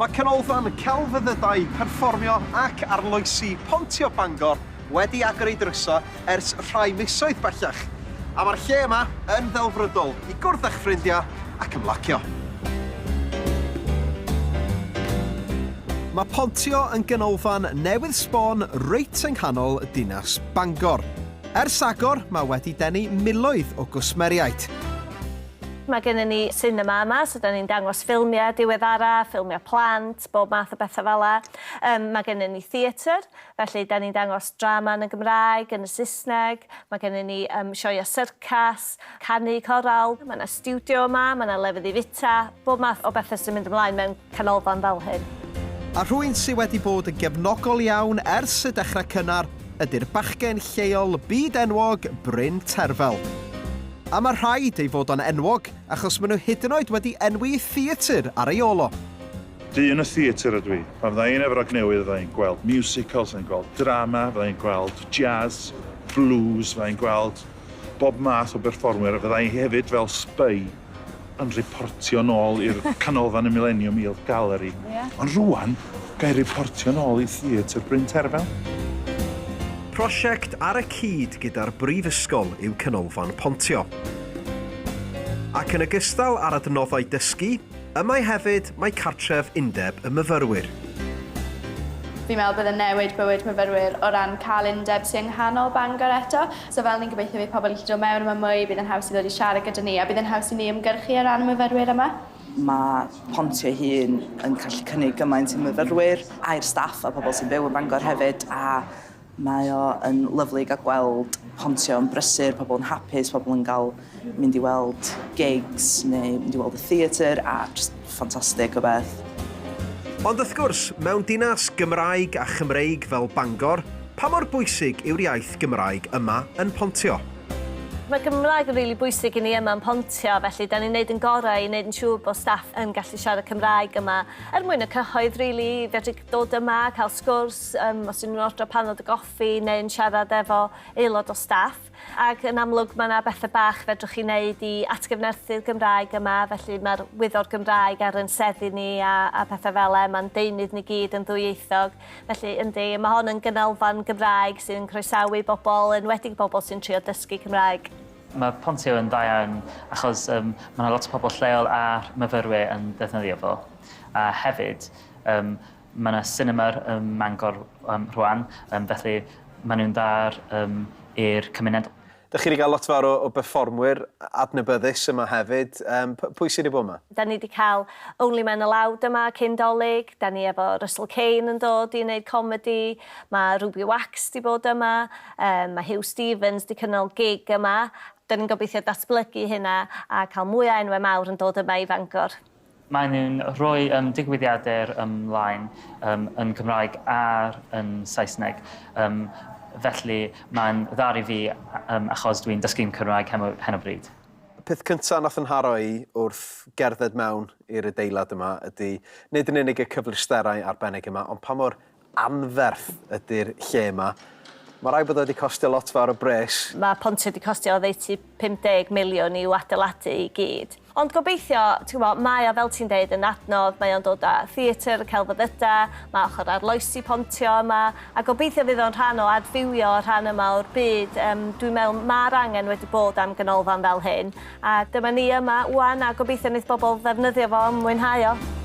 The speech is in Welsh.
Mae Canolfan Celfyddydau Perfformio ac Arloesi Pontio Bangor wedi agor ei drysau ers rhai misoedd bellach, a mae'r lle yma yn ddelfrydol i gwrdd â'ch ffrindiau ac ymlacio. Mae Pontio yn ganolfan newydd sbon reit yng nghanol dinas Bangor. Ers agor, mae wedi denu miloedd o gwsmeriaid. Mae gennym ni sinema yma, so 'dan ni'n dangos ffilmiau diweddara, ffilmiau plant, bob math o bethau fel 'a. Yym mae gennym ni theatr, felly 'dan ni'n dangos drama yn y Gymraeg, yn y Saesneg, mae gennym ni yym sioeau syrcas, canu corawl, mae 'na stiwdio yma, mae 'na lefydd i fwyta, bob math o bethau sy'n mynd ymlaen mewn canolfan fel hyn. A rhywun sy wedi bod yn gefnogol iawn ers y dechrau cynnar ydy'r bachgen lleol byd-enwog Bryn Terfel. A mae rhaid ei fod o'n enwog, achos maen nhw hyd yn oed wedi enwi theatr ar ei ôl o. Dyn y theatr ydw i. Pan fydda i'n Efrog Newydd fydda i'n gweld musicals, fydda i'n gweld drama, fydda i'n gweld jazz, blues, fydda i'n gweld bob math o berfformwyr a fydda i hefyd fel spy yn riportio nôl i'r Canolfan y Mileniwm i'r galeri. Ond rŵan, ga i riportio nôl i Theatr Bryn Terfel. Prosiect ar y cyd gyda'r Brifysgol yw Canolfan Pontio. Ac yn ogystal â'r adnoddau dysgu, yma hefyd mae cartref Undeb y Myfyrwyr. Fi'n meddwl bydd e'n newid bywyd myfyrwyr o ran cael undeb sy yng nghanol Bangor eto. So fel ni'n gobeithio bydd pobl yn gallu dod mewn yma mwy, bydd yn haws i ddod i siarad gyda ni a bydd yn haws i ni ymgyrchu ar ran y myfyrwyr yma. Mae Pontio ei hun yn gallu cynnig gymaint i'n myfyrwyr a i'r staff a pobl sy'n byw yn Bangor hefyd a mae o yn lyfli gael gweld Pontio yn brysur, pobl yn hapus, pobl yn cael mynd i weld gigs neu mynd i weld y theatr a jyst ffantastig o beth. Ond wrth gwrs, mewn dinas Gymraeg a Chymreig fel Bangor, pa mor bwysig yw'r iaith Gymraeg yma yn Pontio? Mae Gymraeg yn rili bwysig i ni yma yn Pontio, felly 'da ni'n neud yn gorau i neud yn siŵr bod staff yn gallu siarad Cymraeg yma er mwyn y cyhoedd rili, fedru dod yma, cael sgwrs, yym os 'dyn nhw'n ordro paned o goffi neu'n siarad efo aelod o staff. Ac yn amlwg mae 'na bethe bach fedrwch chi wneud i atgyfnerthu'r Gymraeg yma, felly mae'r wyddor Gymraeg ar ein seddi ni a a pethe fel 'e, mae'n deunydd ni gyd yn ddwyieithog. Felly yndi, mae hon yn ganolfan Gymraeg sy'n croesawu bobl, enwedig bobl sy'n trio dysgu Cymraeg. Mae Pontio yn dda iawn achos yym ma' 'na lot o pobl lleol a myfyrwyr yn defnyddio fo. A hefyd yym Mae 'na sinema ym Mangor yym rhwan, yym felly maen nhw'n dda yym i'r cymuned. Dych chi 'di gael lot fawr o o berfformwyr adnabyddus yma hefyd. Yym pwy sy 'di bod 'ma? Da ni 'di cael Only Men Aloud yma cyn 'Dolig, da ni efo Russell Kane yn dod i wneud comedi, mae Ruby Wax 'di bod yma, yym mae Huw Stephens 'di cynnal gig yma. Da ni'n gobeithio datblygu hynna a cael mwy o enwau mawr yn dod yma i Fangor. Maen nhw'n rhoi yym digwyddiadau ymlaen yym yn Cymraeg a yn Saesneg yym felly mae'n dda i fi yym achos dwi'n dysgu'n Cymraeg heno heno bryd. Y peth cynta nath 'y nharo i wrth gerdded mewn i'r adeilad yma ydy nid yn unig y cyfleusterau arbennig yma ond pa mor anferth ydy'r lle yma. Mae rhaid bod o wedi costio lot fawr o bres. Mae Pontio wedi costio oddeutu 50 miliwn i'w adeiladu i gyd. Ond gobeithio, ti'n gwybod, mae o fel ti'n deud yn adnodd, mae o'n dod â theatr, y celfyddydau, mae ochr arloesi Pontio yma, a gobeithio fydd o'n rhan o adfywio y rhan yma o'r byd. Um, dwi'n meddwl mae'r angen wedi bod am ganolfan fel hyn, a dyma ni yma ŵan, a gobeithio wneith bobl ddefnyddio fo a mwynhau o.